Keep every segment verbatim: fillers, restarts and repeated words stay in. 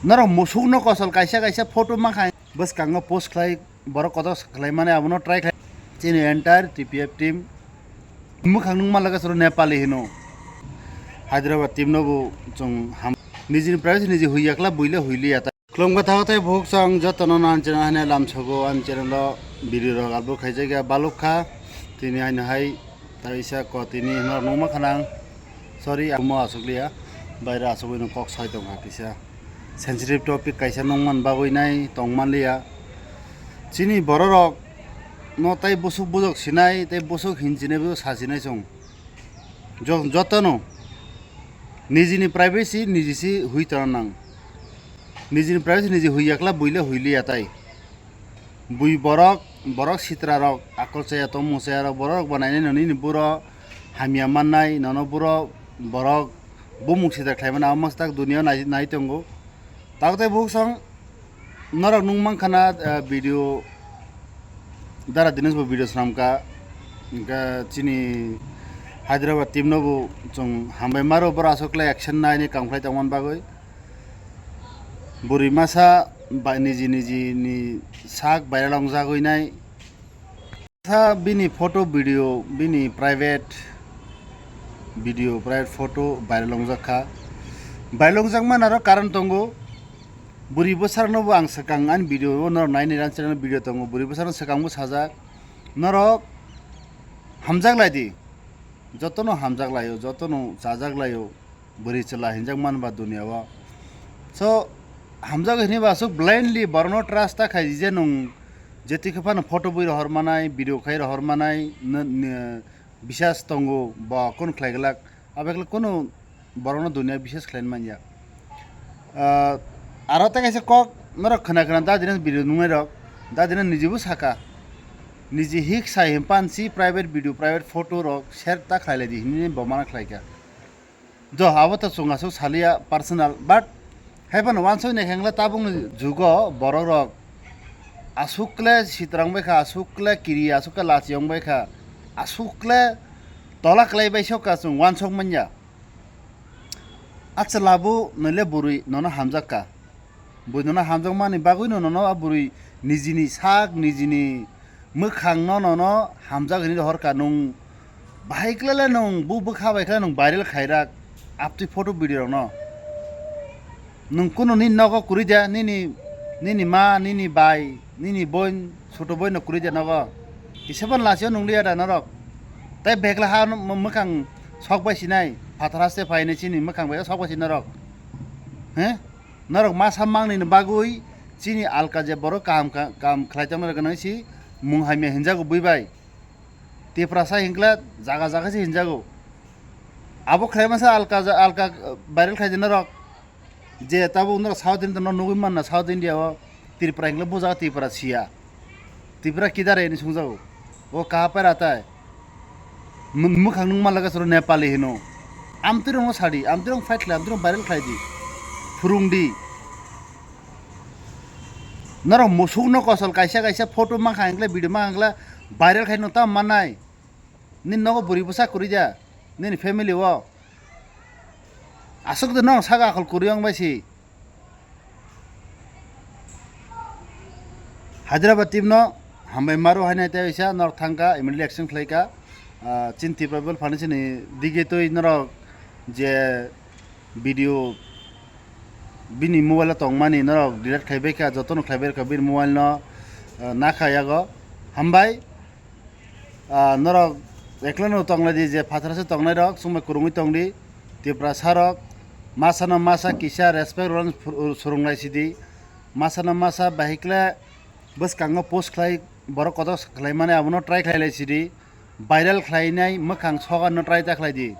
Norok musukno kosol kaisa kaisa photo mankha bwskango post khlai, borok kotor khlai mani abono try khlai. Chini entire T P F team mwkhang nukma laga chwrw Nepali hino. Hyderabad team no bo chwng ham, nijini privacy niji huiyakla buile huiliya ta. Khulumkha thago tei bukhuk chwng jotono no ani channel haino lamsogo, ani channel o video rok upload khaijakya balukha. Tini haino hai taisa ko tini norok nukma khanang. Sorry, ang mo asukliya. Baira asugwi no kok sai tongkha kisa. Sensitive topic kaisa nungman bagwi nai tongmanliya. Chini bororok no tai busuk bujok sinai, tai busuk hinsinai, busuk sasinai chwng. Jo-, jotono nijini privacy nijisi hui tona nang. Nijini privacy niji huiyakla buile huiliya tai. Bui borok, borok sitra rok, akol chaya tongmung chaya rok, borok rok bo nainai nini buro hamya mannai, nono buro borok bumung sitra khlai mano, amo tak dunia o nai, nai tongo. Tabuk tei bukhuk song norok nung mankha na, eh, video dara Dinesh bo video swnamkha, hwnkhe chini Hyderabad team no bo chwng hambai maro, borok aswk le action naini kam khlai tongmani bagwi. Bwrwi masa ba niji niji ni sak viral wngjagwi nai. Sa bini photo video, bini private video, private photo viral wngjak kha. Viral wngjak mani aro karon tongo. Bwrwi bwsarokno bo ang swkang ani video o norok naini ran channel video tongo. Bwrwi bwsarokno swkang bo sajak. Norok hamjak lai di. Jotono hamjak lai o, jotono chajak lai o. Bwrwi chwla hinjak man ba dunia o. So, hamjak hini ba aswk blindly borokno trust ta khai je nwng je twi khe phano photo bui rohor manai, video khai rohor manai, n-, n-, bisas tongo, bo kunu khlai glak. Abekle kunu borokno dunia bisas khlai manya. Ah, aro tei kaisa kok norok khna khna da dina video nungnai rok, da dina nijibo saka. Niji hik sai himpan si private video, private photo rok share ta khlai lai di hini bo mana khlai kha. Jo, abo to chwng aswk saliya personal, but hai phano wansuk nai khe wngla tabukni jugo borok rok aswk kle sitrang bai kha, aswk kle kiri, aswk kle lachi ong bai kha, aswk kle tola klai bai sok kha, chwng wansuk manya. Acha labo nole bwrwi nono hamjak kha. Bwrwi nono hamjakmani bagwino nono a bwrwi nijini sak, nijini mwkhangno nono hamjak hwnwi rohor kha. Nwng bahai khlai le nwng bo bwkha bai khlai nwng viral khairak aptwi photo video rokno. Nwng kunu nini nogo kwrwi de, nini, nini ma, nini bai, nini boin, choto boino kwrwi de nogo. Kisa bono lachio nwngliya da norok. Tei bekla ha no mwkhang sok bai sinai, phatar haste phainai chini mwkhang bai sok bai sinai norok. He? Norok masa mangni ni bagwi chini alka je borok kaham ka-, kam khlai tongna rwgwna si mung hamya hinjago bui bai. Tiprasa hinkla jaga jaga se hinjago. Abo khlai masa alka ja-, alka, uh, viral khlai di norok. Je tabuk norok South India no nugwi manna South India o Tripura hinkla bujago Tripura siya. Tripura kidare hinwi sungjago. O kaha pai ratai. Mu-, mukhang nung malaga soro Nepali hino. Amtwirong no sadi, amtwirong fight khlai, amtwirong viral khlai di. Phurung di. Norok musuk no kosol kaisa kaisa photo mankha hinkla video mankha hinkla viral khai no tam manai. Nini nogo bwrwi bwsa kwrwi da. Nini family o. Aswk de nong saka akhol kwrwi ong bai si. Hyderabad team no hambai maro hainai tei waisa norok thangkha immediately action khlaikha. Ah, chini Tripura bel phani chini dige twi norok je video bini mobile o tongmani norok delete khlaibaikha, jotono khlaibaikha bini mobile no, ah, nakha yago. Hambai. Ah, norok ekla no tonglai di je phatar se tongnai rok, chumai kwrwngwi tong di. Tiprasa rok, masa no masa kisa respect rwna phur-, surunglai si di. Masa no masa bahikle bwskango post khlai, borok kotor khlai mani abono try khlai lai si di. Viral khlainai mwkhang sogar no try ta khlai di.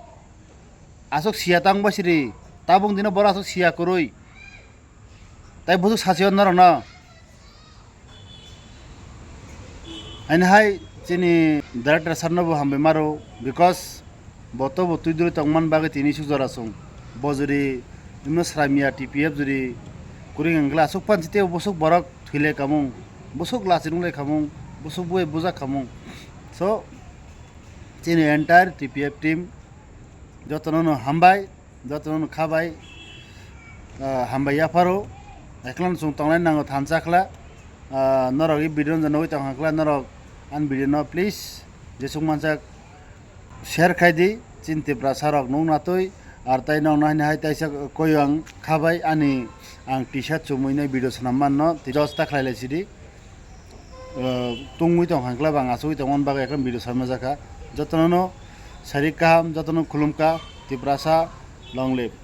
Aswk siya tang bai si di. Tabuk dino borok aswk siya kwrwi. Tai bwswk sachi o norok no. Haini hai chini director sir no bo hambai maro, because bo to bo twi duri tongman bagwi tini suk jora sung. Bo juri imno sramya T P F juri kuring wngla aswk panchi tei bwswk borok thwilai kamung, bwswk lachi nunglai kamung, bwswk buai bujak kamung. So chini entire T P F team jotono no hambai. Jotono kha bai, ah, hambai yapharo. Ekhlan chwng tongnai nango thansa khla. Ah, norok i video no nugwi tongkha khla, norok ani video no please jesuk mansak share khai di, chini Tiprasa rok nung natwi, ar tai nong nai hai taisa koyang khabai ani ang T-shirt chumui nai video swnam manno, tei just ta khlai lai sidi. Ah, tungwi tongkha khla bang asugwi tongmani bagwi ekhlan video swnam jakha. Jotono no sari kaham, jotono khulumkha, Tiprasa long live.